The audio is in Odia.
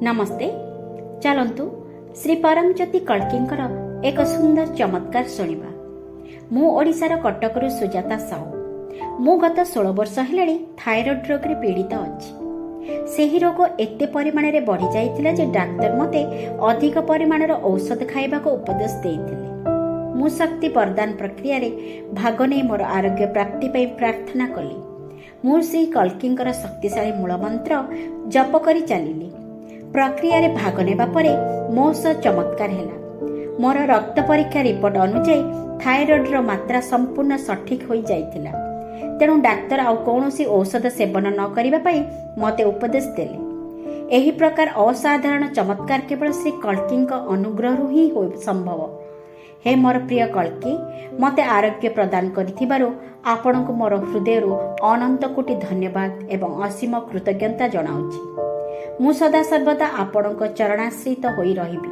ନମସ୍ତେ। ଚାଲନ୍ତୁ ଶ୍ରୀ ପରମଜ୍ୟୋତି କଳ୍କୀଙ୍କର ଏକ ସୁନ୍ଦର ଚମତ୍କାର ଶୁଣିବା। ମୁଁ ଓଡ଼ିଶାର କଟକରୁ ସୁଜାତା ସାହୁ। ମୁଁ ଗତ 16 ବର୍ଷ ହେଲାଣି ଥାଇରଏଡ୍ ରୋଗରେ ପୀଡ଼ିତ ଅଛି। ସେହି ରୋଗ ଏତେ ପରିମାଣରେ ବଢ଼ିଯାଇଥିଲା ଯେ ଡାକ୍ତର ମୋତେ ଅଧିକ ପରିମାଣର ଔଷଧ ଖାଇବାକୁ ଉପଦେଶ ଦେଇଥିଲେ। ମୁଁ ଶକ୍ତି ବରଦାନ ପ୍ରକ୍ରିୟାରେ ଭାଗ ନେଇ ମୋର ଆରୋଗ୍ୟ ପ୍ରାପ୍ତି ପାଇଁ ପ୍ରାର୍ଥନା କଲି। ମୁଁ ଶ୍ରୀ କଳ୍କୀଙ୍କର ଶକ୍ତିଶାଳୀ ମୂଳମନ୍ତ୍ର ଜପ କରି ଚାଲିଲି। ପ୍ରକ୍ରିୟାରେ ଭାଗ ନେବା ପରେ ମୋ ସହ ଚମତ୍କାର ହେଲା। ମୋର ରକ୍ତ ପରୀକ୍ଷା ରିପୋର୍ଟ ଅନୁଯାୟୀ ଥାଇରଏଡ୍ର ମାତ୍ରା ସମ୍ପୂର୍ଣ୍ଣ ସଠିକ୍ ହୋଇଯାଇଥିଲା। ତେଣୁ ଡାକ୍ତର ଆଉ କୌଣସି ଔଷଧ ସେବନ ନ କରିବା ପାଇଁ ମୋତେ ଉପଦେଶ ଦେଲେ। ଏହି ପ୍ରକାର ଅସାଧାରଣ ଚମତ୍କାର କେବଳ ଶ୍ରୀ କଳ୍କୀଙ୍କ ଅନୁଗ୍ରହରୁ ହିଁ ସମ୍ଭବ। ହେ ମୋର ପ୍ରିୟ କଳ୍କୀ, ମୋତେ ଆରୋଗ୍ୟ ପ୍ରଦାନ କରିଥିବାରୁ ଆପଣଙ୍କୁ ମୋର ହୃଦୟରୁ ଅନନ୍ତ କୋଟି ଧନ୍ୟବାଦ ଏବଂ ଅସୀମ କୃତଜ୍ଞତା ଜଣାଉଛି। ମୁଁ ସଦାସର୍ବଦା ଆପଣଙ୍କ ଚରଣାଶ୍ରିତ ହୋଇ ରହିବି।